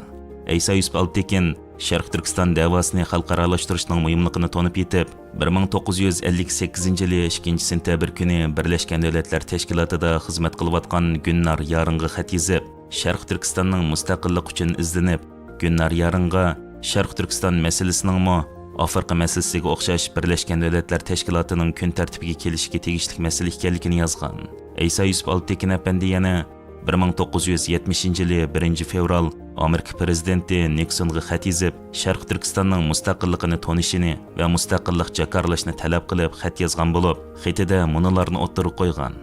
ئەيسا يۈسۈپ ئالپتېكىن شەرقىي تۈركىستان دەۋاسىنى خەلقئارالاشتۇرۇشنىڭ مۇھىملىقىنى تونۇپ يېتىپ، بىر مىڭ توققۇز يۈز ئەللىك سەككىزىنچى يىلى ئىككىنچى سېنتەبىر كۈنى بىرلەشكەن دۆلەتلەر تەشكىلاتىدا خىزمەت قىلىۋاتقان گۈلنار يارىنغا خەت يېزىپ، شەرقىي تۈركىستاننىڭ مۇستەقىللىق ئۈچۈن ئىزدىنىپ، گۈلنار يارىنغا شەرقىي تۈركىستان مەسىلىسىنىڭمۇ ئافرىقا مەسىلىسىگە ئوخشاش بىرلەشكەن دۆلەتلەر تەشكىلاتىنىڭ كۈن تەرتىپىگە كېلىشىگە تېگىشلىك مەسىلە ئىكەنلىكىنى يازغان. ئەيسا يۈسۈپ ئالپتېكىن ئەپەندى يەنە بىر مىڭ توققۇز يۈز يەتمىشىنچى يىلى بىرىنچى فېۋرال ئامېرىكا پىرېزىدېنتى نىكسونغا خەت يېزىپ، شەرقىي تۈركىستاننىڭ مۇستەقىللىقىنى تونۇشىنى ۋە مۇستەقىللىق جاكارلاشنى تەلەپ قىلىپ خەت يازغان بولۇپ، خېتىدە مۇنۇلارنى ئوتتۇرىغا قويغان.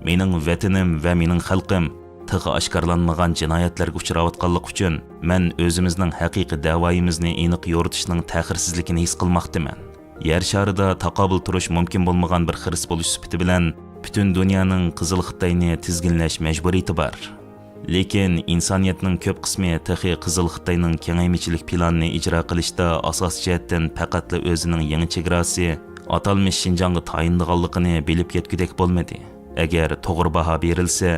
مېنىڭ ۋەتىنىم ۋە مېنىڭ خەلقىم تېخى ئاشكارىلانمىغان جىنايەتلەرگە ئۇچراۋاتقانلىقى ئۈچۈن، مەن ئۆزىمىزنىڭ ھەقىقىي دەۋايىمىزنى ئېنىق يورۇتۇشنىڭ تەخىرسىزلىكىنى ھېس قىلماقتىمەن. يەر شارىدا تاقابىل تۇرۇش مۇمكىن بولمىغان بىر خىرىس بولۇش سۈپىتى بىلەن، پۈتۈن دۇنيانىڭ قىزىل خىتاينى تىزگىنلەش مەجبۇرىيىتى بار. لېكىن ئىنسانىيەتنىڭ كۆپ قىسمى تېخى قىزىل خىتاينىڭ كېڭەيمىچىلىك پىلانىنى ئىجرا قىلىشتا ئاساسىي جەھەتتىن پەقەتلا ئۆزىنىڭ يېڭى چېگراسى، ئاتالمىش شىنجاڭغا تايىنىدىغانلىقىنى بىلىپ يەتكۈدەك بولمىدى. ئەگەر توغرا باھا بېرىلسە،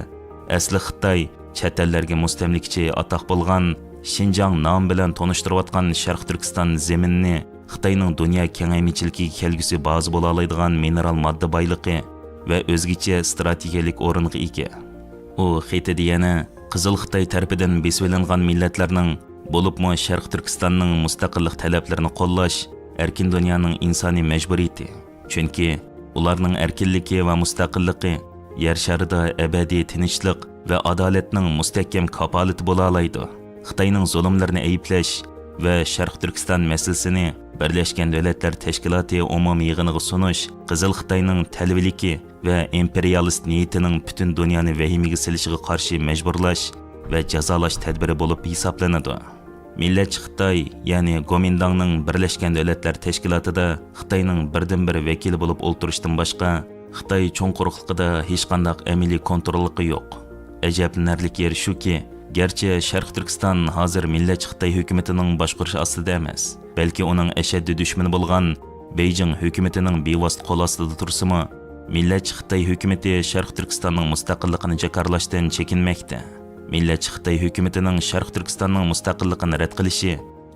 ئەسلى خىتاي چەت ئەللەرگە مۇستەملىكىچى ئاتاق بولغان شىنجاڭ نامى بىلەن تونۇشتۇرۇۋاتقان شەرقىي تۈركىستان زېمىنىنى خىتاينىڭ دۇنيا كېڭەيمىچىلىكىگە كەلگۈسى بازا بولالايدىغان مىنېرال ماددا بايلىقى ۋە ئۆزگىچە ئىستراتېگىيەلىك ئورۇنغا ئىگە. ئۇ خېتىدە يەنە قىزىل خىتاي تەرىپىدىن بېسىۋېلىنغان مىللەتلەرنىڭ، بولۇپمۇ شەرقىي تۈركىستاننىڭ مۇستەقىللىق تەلەپلىرىنى قوللاش ئەركىن دۇنيانىڭ ئىنسانىي مەجبۇرىيىتى. چۈنكى ئۇلارنىڭ ئەركىنلىكى ۋە مۇستەقىللىقى يەر شارىدا ئەبەدىي تىنچلىق ۋە ئادالەتنىڭ مۇستەھكەم كاپالىتى بولالايدۇ. خىتاينىڭ زۇلۇملىرىنى ئەيىبلەش ۋە شەرقىي تۈركىستان مەسىلىسىنى بىرلەشكەن دۆلەتلەر تەشكىلاتى ئومۇمىي يىغىنىغا سۇنۇش قىزىل خىتاينىڭ تەلۋىلىكى ۋە ئىمپېرىيالىست نىيىتىنىڭ پۈتۈن دۇنيانى ۋەھىمىگە سېلىشىغا قارشى مەجبۇرلاش ۋە جازالاش تەدبىرى بولۇپ ھېسابلىنىدۇ. مىللەتچى خىتاي، يەنى گومىنداڭنىڭ بىرلەشكەن دۆلەتلەر تەشكىلاتىدا خىتاينىڭ بىردىنبىر ۋەكىلى بولۇپ ئولتۇرۇشتىن باشقا، خىتاي چوڭ قۇرۇقلۇقىدا ھېچقانداق ئەمەلىي كونتروللۇقى يوق. ئەجەبلىنەرلىك يېرى شۇكى، گەرچە شەرقىي تۈركىستان ھازىر مىللەتچى خىتاي ھۆكۈمىتىنىڭ باشقۇرۇش ئاستىدا ئەمەس، بەلكى ئۇنىڭ ئەشەددىي دۈشمىنى بولغان بېيجىڭ ھۆكۈمىتىنىڭ بىۋاسىتە قول ئاستىدا تۇرسىمۇ، مىللەتچى خىتاي ھۆكۈمىتى شەرقىي تۈركىستاننىڭ مۇستەقىللىقىنى جاكارلاشتىن چېكىنمەكتە. مىللەتچى خىتاي ھۆكۈمىتىنىڭ شەرقىي تۈركىستاننىڭ مۇستەقىللىقىنى رەت قىلىشى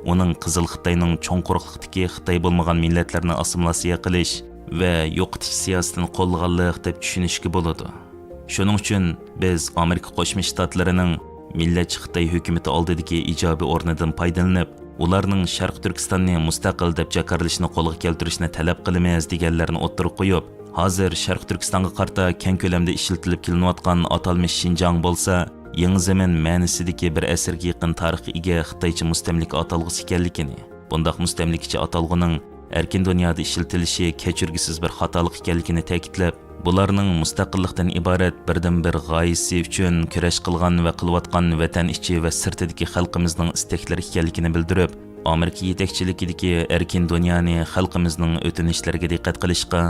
ئۇنىڭ قىزىل خىتاينىڭ چوڭ قۇرۇقلۇقتىكى خىتاي بولمىغان مىللەتلەرنى ئاسسىمىلياتسىيە قىلىش ۋە يوقىتىش سىياسىتىنى قوللىغانلىق دەپ چۈشىنىشكە بولىدۇ. شۇنىڭ ئۈچۈن بىز ئامېرىكا قوشما شتاتلىرىنىڭ مىللەتچى خىتاي ھۆكۈمىتى ئالدىدىكى ئىجابىي ئورنىدىن پايدىلىنىپ، ئۇلارنىڭ شەرقىي تۈركىستاننى مۇستەقىل دەپ جاكارلىشىنى قولغا كەلتۈرۈشنى تەلەپ قىلىمىز دېگەنلەرنى ئوتتۇرىغا قويۇپ، ھازىر شەرقىي تۈركىستانغا قارىتا كەڭ كۆلەمدە ئىشلىتىلىپ كېلىنىۋاتقان ئاتالمىش شىنجاڭ بولسا، يېڭى زېمىن مەنىسىدىكى بىر ئەسىرگە يېقىن تارىخقا ئىگە خىتايچە مۇستەملىكە ئاتالغۇسى ئىكەنلىكىنى، بۇنداق مۇستەملىكىچى ئاتالغۇنىڭ ئەركىن دۇنيادا ئىشلىتىلىشى كەچۈرگۈسىز بىر خاتالىق ئىكەنلىكىنى تەكىتلەپ، بۇلارنىڭ مۇستەقىللىقتىن ئىبارەت بىردىنبىر غايىسى ئۈچۈن كۈرەش قىلغان ۋە قىلىۋاتقان ۋەتەن ئىچى ۋە سىرتىدىكى خەلقىمىزنىڭ ئىستەكلىرى ئىكەنلىكىنى بىلدۈرۈپ، ئامېرىكا يېتەكچىلىكىدىكى ئەركىن دۇنيانى خەلقىمىزنىڭ ئۆتۈنۈشلىرىگە دىققەت قىلىشقا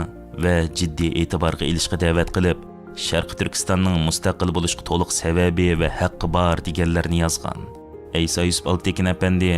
ۋە جىددىي ئېتىبارغا ئېلىشقا دەۋەت قىلىپ، شەرقىي تۈركىستاننىڭ مۇستەقىل بولۇشقا تولۇق سەۋەبى ۋە ھەققى بار دېگەنلەرنى يازغان. ئەيسا يۈسۈپ ئالپتېكىن ئەپەندى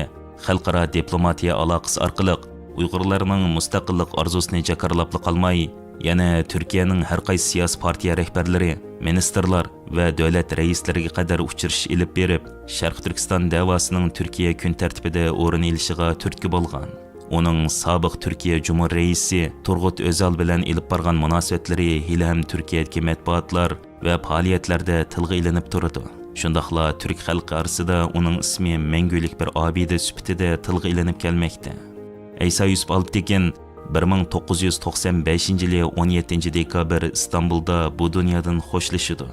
خەلقئارا دىپلوماتىيە ئالاقىسى ئارقىلىق ئۇيغۇرلارنىڭ مۇستەقىللىق ئارزۇسىنى جاكارلاپلا قالماي، يەنە تۈركىيەنىڭ ھەر قايسى سىياسىي پارتىيە رەھبەرلىرى، مىنىستىرلار ۋە دۆلەت رەئىسلىرىگە قەدەر ئۇچرىشىش ئېلىپ بېرىپ، شەرقىي تۈركىستان دەۋاسىنىڭ تۈركىيە كۈن تەرتىپىدە ئورۇن ئېلىشىغا تۈرتكە بولغان. ئۇنىڭ سابىق تۈركىيە جۇمھۇر رەئىسى تۇرغۇت ئۆزال بىلەن ئېلىپ بارغان مۇناسىۋەتلىرى ھېلىھەم تۈركىيەدىكى مەتبۇئاتلار ۋە پائالىيەتلەردە تىلغا ئېلىنىپ تۇرىدۇ. شۇنداقلا تۈرك خەلقى ئارىسىدا ئۇنىڭ ئىسمى مەڭگۈلۈك بىر ئابىدە سۈپىتىدە تىلغا ئېلىنىپ كەلمەكتە. ئەيسا يۈسۈپ ئالپتېكىن بىر مىڭ توققۇز يۈز توقسان بەشىنچى يىلى ئون يەتتىنچى دېكابىر ئىستانبۇلدا بۇ دۇنيادىن خوشلىشىدۇ.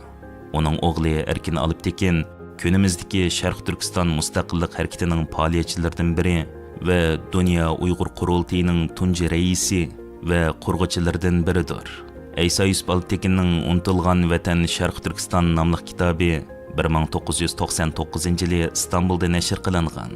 ئۇنىڭ ئوغلى ئەركىن ئالپتېكىن كۈنىمىزدىكى شەرقىي تۈركىستان مۇستەقىللىق ھەرىكىتىنىڭ پائالىيەتچىلىرىدىن بىرى ۋە دۇنيا ئۇيغۇر قۇرۇلتىيىنىڭ تۇنجى رەئىسى ۋە قۇرغۇچىلىرىدىن بىرىدۇر. ئەيسا يۈسۈپ ئالپتېكىننىڭ ئۇنتۇلغان ۋەتەن شەرقىي تۈركىستان ناملىق كىتابى بىر مىڭ توققۇز يۈز توقسان توققۇزىنچى يىلى ئىستانبۇلدا نەشر قىلىنغان.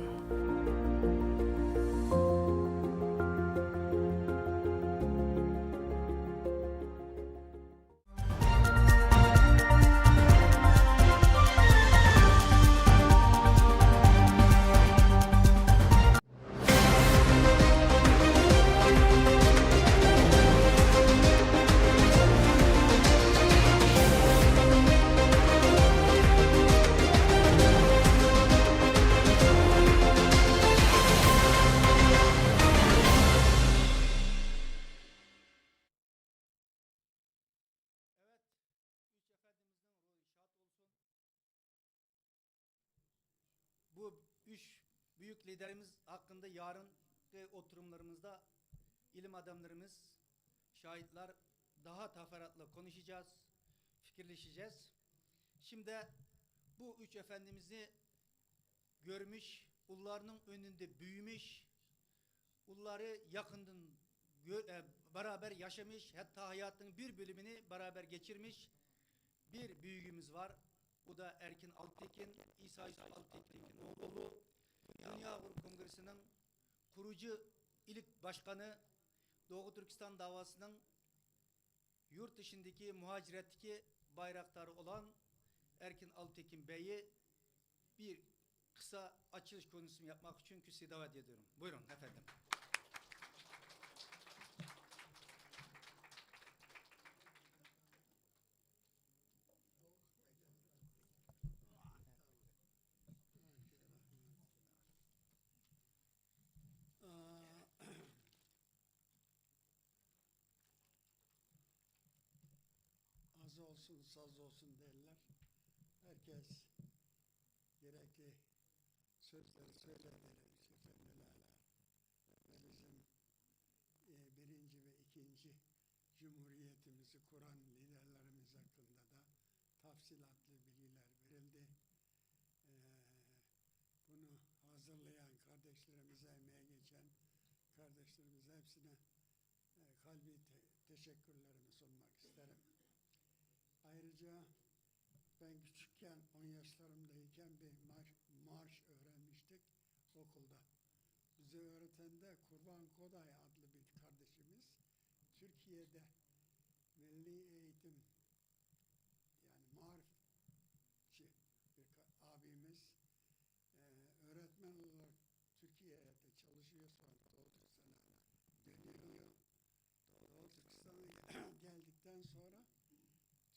Evet, üç efendimizin ruhu şad olsun. Bu üç büyük liderimiz hakkında yarınki oturumlarımızda ilim adamlarımız, şahitler daha teferruatlı konuşacağız, fikirleşeceğiz. Şimdi bu üç efendimizi görmüş, onların önünde büyümüş, onları yakından gö-, e, beraber yaşamış, hatta hayatının bir bölümünü beraber geçirmiş bir büyüğümüz var. Bu da Erkin Alptekin, İsa Alptekin'in oğlu. Dünya Uyghur Kongresi'nin kurucu ilk başkanı, Doğu Türkistan davasının yurt dışındaki muhaciretteki bayraktarı olan Erkin Alptekin Bey'i bir kısa açılış konuşmasını yapmak için kürsüye davet ediyorum. Buyurun efendim. Az olsun, saz olsun derler. Herkes gerekli sözleri söyledi. Ve bizim, e, birinci ve ikinci Cumhuriyetimizi kuran liderlerimiz hakkında da tafsilatlı bilgiler verildi. E, bunu hazırlayan kardeşlerimize, emeği geçen kardeşlerimize hepsine e, kalbi te-, teşekkürlerimi sunmak isterim. Ayrıca ben küçükken, on yaşlarımdayken bir mar-, marş öğrenmiştik okulda. Bize öğreten de Kurban Koday adlı bir kardeşimiz Türkiye'de milli eğitim, yani marifçi bir ka-, abimiz, e, öğretmen olarak Türkiye'de çalışıyor, sonra Doğu Türkistan'a dönüyor. Doğu Türkistan'a geldikten sonra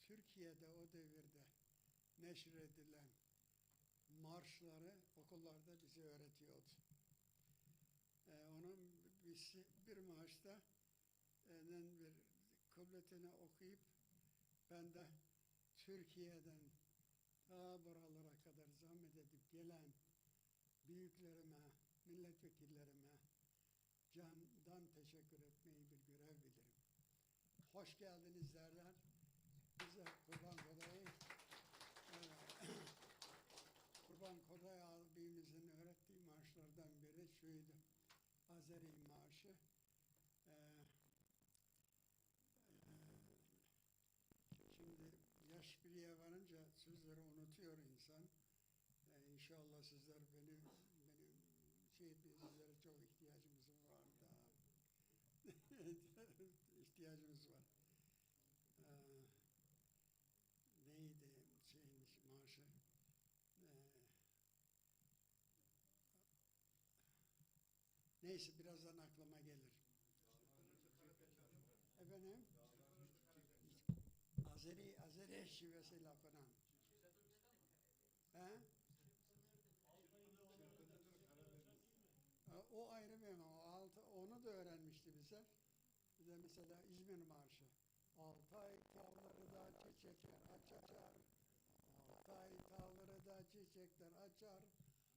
Türkiye'de o devirde neşredilen marşları okullarda bize öğretiyordu. E, onun bir, bir marşta, e, bir kubletini okuyup, ben de Türkiye'den ta buralara kadar zahmet edip gelen büyüklerime, milletvekillerime candan teşekkür etmeyi bir görev bilirim. Hoş geldiniz derler. Bize Kurban Koday'ı, e, Kurban Koday abimizin öğrettiği marşlardan biri şuydu. Azeri marşı. E, e, Sözleri unutuyor insan. Ee, inşallah sizler benim, benim şey, bizlere çok ihtiyacımız var da. İhtiyacımız var. Ee, neydi şeyin maaşı? Ee, neyse, birazdan aklıma gelir. Efendim? Azeri, Azeri şivesiyle okunan. He? E, o ayrı bir, o altı, onu da öğrenmişti bize. Bize mesela İzmir Marşı. Altay tağları da çiçekler açar. Altay tağları da çiçekler açar.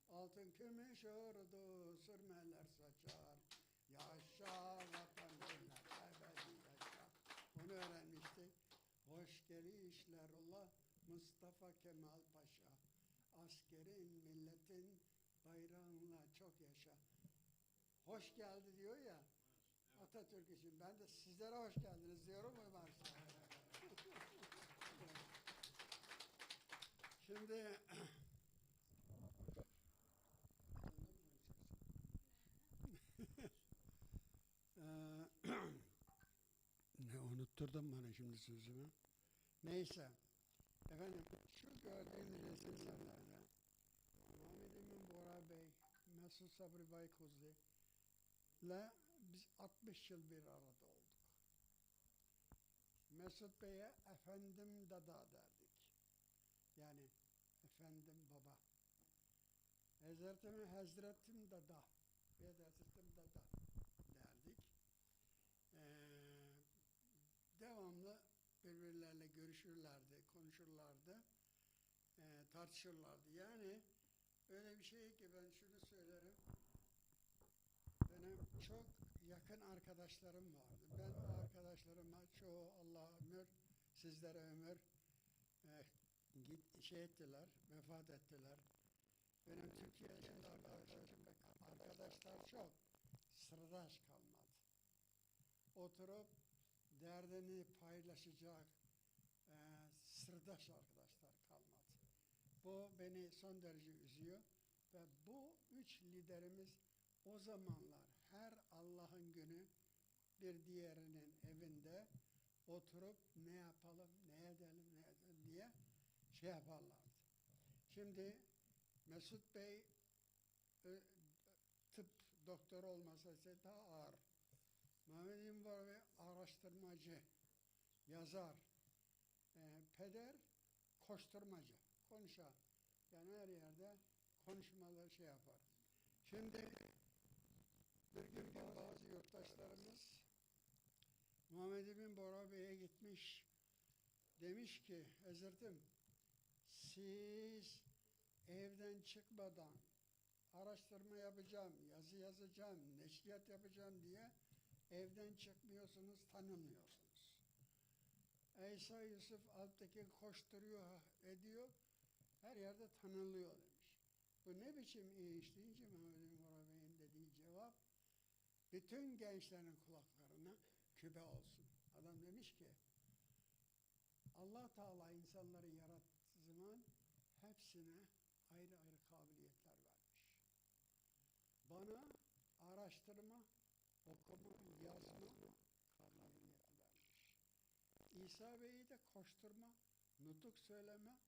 Altın kümüş ordu sürmeler saçar. Yaşa vatan millet, ebedi yaşa. Onu öğrenmiştik. Hoş gelişler ola Mustafa Kemal Paşa. Askerin milletin bayrağınla çok yaşa. Hoş geldi diyor ya Atatürk için. Ben de sizlere hoş geldiniz diyorum. Şimdi Ee, ne unutturdun bana şimdi sözümü. Neyse. Efendim, şu gördüğünüz resimlerde Muhammed Emin Bora Bey, Mesut Sabri Baykuzlu ile biz altmış yıl bir arada olduk. Mesut Bey'e efendim dada derdik. Yani efendim baba. Hazretime Hazretim dada ve Hazretim dada derdik. Ee, devamlı birbirlerle görüşürlerdi, konuşurlardı, ee, tartışırlardı. Yani öyle bir şey ki ben şunu söylerim. Benim çok yakın arkadaşlarım vardı. Ben o arkadaşlarıma çoğu Allah ömür, sizlere ömür, e, git, şey ettiler, vefat ettiler. Benim Türkiye'de şimdi arkadaşlarım, arkadaşlar çok, sırdaş kalmadı. Oturup derdini paylaşacak, e, sırdaş arkadaşlar kalmadı. Bu beni son derece üzüyor ve bu üç liderimiz o zamanlar her Allah'ın günü bir diğerinin evinde oturup ne yapalım, ne edelim, ne edelim diye şey yaparlardı. Şimdi Mesut Bey e, tıp doktoru olmasaydı daha ağır. Mehmet İmbar Bey araştırmacı, yazar. E, peder koşturmacı, konuşa. Yani her yerde konuşmaları şey yapar. Şimdi bir gün bazı yurttaşlarımız Muhammed bin Bora Bey'e gitmiş. Demiş ki, Hazretim, siz evden çıkmadan araştırma yapacağım, yazı yazacağım, neşriyat yapacağım diye evden çıkmıyorsunuz, tanınmıyorsunuz. İsa Yusuf Alptekin koşturuyor, ediyor, her yerde tanınıyor demiş. Bu ne biçim iş deyince Mehmet Emin Bora Bey'in dediği cevap, bütün gençlerin kulaklarına küpe olsun. Adam demiş ki, Allah Teala insanları yarattığı zaman hepsine ayrı ayrı kabiliyetler vermiş. Bana araştırma, okuma, yazma kabiliyeti vermiş. İsa Bey'i de koşturma, nutuk söyleme,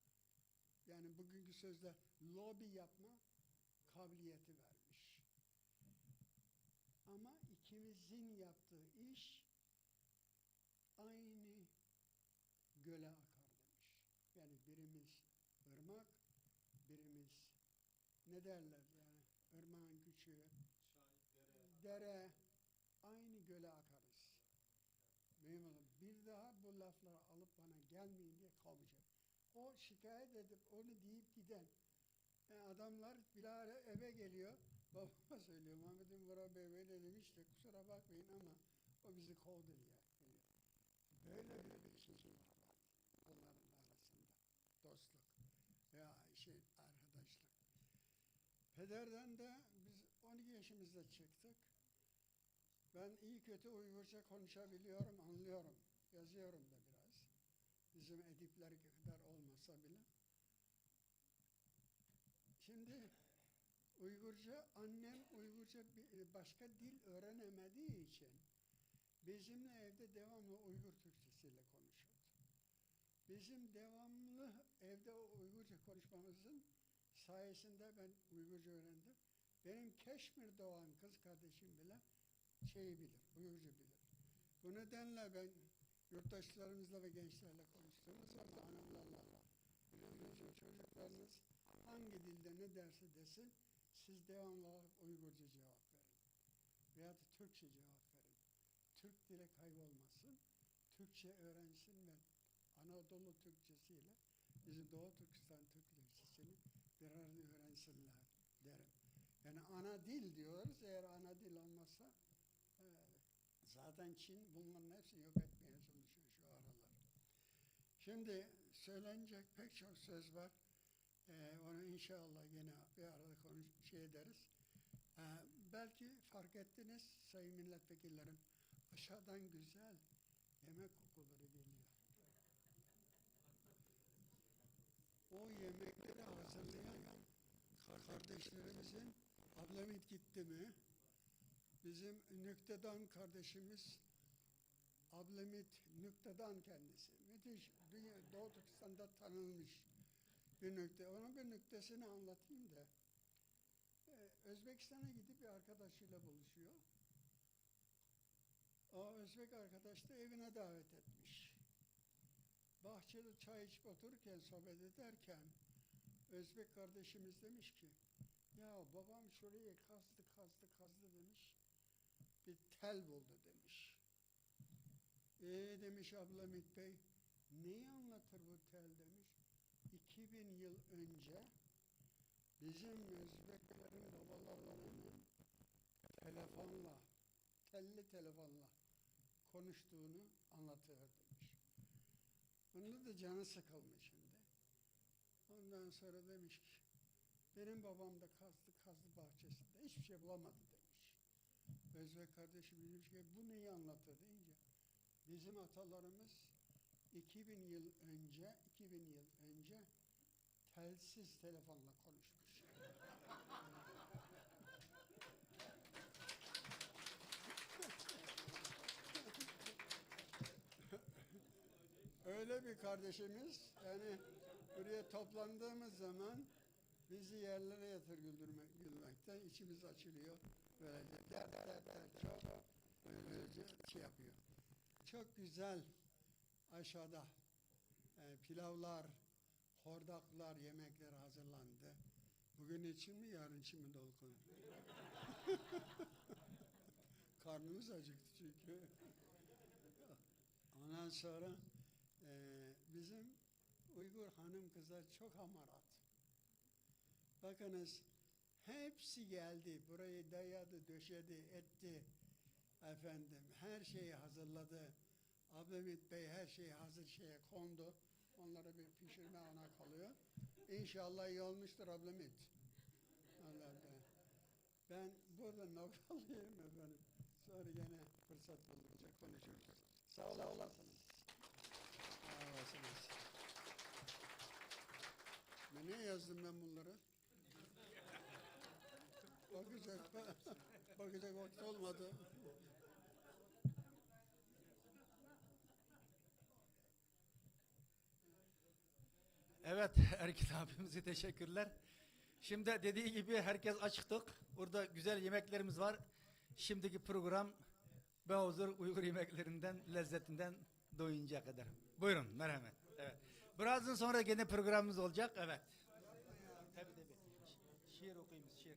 yani bugünkü sözle lobi yapma kabiliyeti vermiş. Ama ikimizin yaptığı iş aynı göle akar demiş. Yani birimiz ırmak, birimiz ne derler yani ırmağın küçüğü, dere aynı göle akarız. Mühim olan bir daha bu lafları alıp bana gelmeyin diye kalmayacak. O şikayet edip onu deyip giden e, adamlar bilahare eve geliyor. Babama söylüyor. Muhammed Murat Bey böyle demiş de kusura bakmayın ama o bizi kovdu diye. Böyle bir şey var onların arasında. Dostluk veya şey arkadaşlık. Pederden de biz on iki yaşımızda çıktık. Ben iyi kötü Uygurca konuşabiliyorum, anlıyorum. Yazıyorum da biraz. Bizim edipler kadar olmasa bile. Şimdi Uygurca, annem Uygurca bir, başka dil öğrenemediği için bizimle evde devamlı Uygur Türkçesiyle konuşurdu. Bizim devamlı evde o Uygurca konuşmamızın sayesinde ben Uygurca öğrendim. Benim Keşmir doğan kız kardeşim bile şeyi bilir, Uygurca bilir. Bu nedenle ben yurttaşlarımızla ve gençlerle konuştuğumuz zaman hanımlarla, "Bizim çocuklarınız hangi dilde ne derse desin, siz devamlı olarak Uygurca cevap verin. Veya da Türkçe cevap verin. Türk dili kaybolmasın, Türkçe öğrensin ve Anadolu Türkçesiyle bizim Doğu Türkistan Türkçesini bir arada öğrensinler," derim. Yani ana dil diyoruz, eğer ana dil olmazsa, e, zaten Çin bunların hepsini yok etmeye çalışıyor şu aralar. Şimdi söylenecek pek çok söz var. Ee, onu inşallah yine bir arada konuş, şey ederiz. Ee, belki fark ettiniz sayın milletvekillerim, aşağıdan güzel yemek kokuları geliyor. O yemekleri hazırlayan kardeşlerimizin, Abdülhamit gitti mi? Bizim Nüktedan kardeşimiz Abdülhamit Nüktedan kendisi. Müthiş, dünya, Doğu Türkistan'da tanınmış bir nükte. Onun bir nüktesini anlatayım da. Ee, Özbekistan'a gidip bir arkadaşıyla buluşuyor. O Özbek arkadaş da evine davet etmiş. Bahçede çay içip otururken, sohbet ederken Özbek kardeşimiz demiş ki, "Ya babam şurayı kazdı, kazdı, kazdı," demiş. "Bir tel buldu," demiş. "Ee," demiş Abdülhamit Bey, "neyi anlatır bu tel?" demiş. "İki bin yıl önce bizim Özbeklerin babalarının telefonla, telli telefonla konuştuğunu anlatıyor," demiş. Bunda da canı sıkılmış şimdi. Ondan sonra demiş ki, "Benim babam da kazdı, kazdı bahçesinde, hiçbir şey bulamadı," demiş. Özbek kardeşim demiş ki, "Bu neyi anlatır?" deyince, "Bizim atalarımız iki bin yıl önce, iki bin yıl önce telsiz telefonla konuşmuş." Öyle bir kardeşimiz, yani buraya toplandığımız zaman bizi yerlere yatır güldürme, gülmekten içimiz açılıyor. Böylece dertler çok, böylece şey yapıyor. Çok güzel aşağıda, e, pilavlar, hordaklar, yemekler hazırlandı. Bugün için mi, yarın için mi Dolkun? Karnımız acıktı çünkü. Ondan sonra, e, bizim Uygur hanım kızlar çok hamarat. Bakınız, hepsi geldi. Burayı dayadı, döşedi, etti. Efendim, her şeyi hazırladı. Abdülhamit Bey her şeyi hazır şeye kondu. Onları bir pişirme ona kalıyor. İnşallah iyi olmuştur Abdülhamit. Allah Allah. Ben burada noktalayayım efendim. Sonra gene fırsat buldukça konuşuruz. Sağ olasınız. Sağ olasınız. Ne, niye yazdım ben bunları? Bakacak, bakacak vakit olmadı. Evet, Erkin abimize teşekkürler. Şimdi dediği gibi herkes açıktık. Burada güzel yemeklerimiz var. Şimdiki program Beyazır Uygur yemeklerinden, lezzetinden doyuncaya kadar. Buyurun, merhamet. Evet. Birazdan sonra gene programımız olacak. Evet. Tabii, tabii. Şi-, şiir okuyayım, şiir.